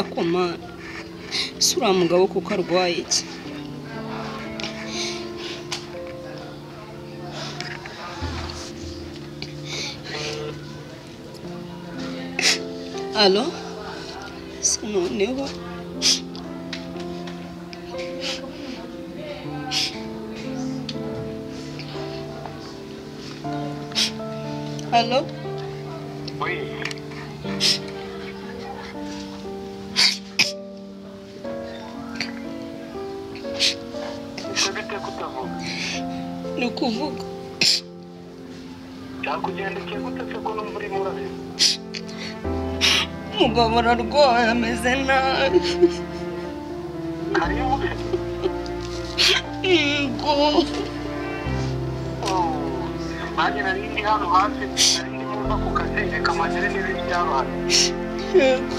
Akomana si uriya mugabo kuko arwaye iki? Alo, se noneho alo. Oui. Ese bite kutavuga? Ni ukuvuga. Byakugendekeye gute se ko numva urimo urarira? Umugabo ararwaye ameze nabi. Karibu. Yego. Oh, nanjye nari ndi hano hafi, nari ndimo mva ku kazi, reka mpagere niba ibyabaye. Yego.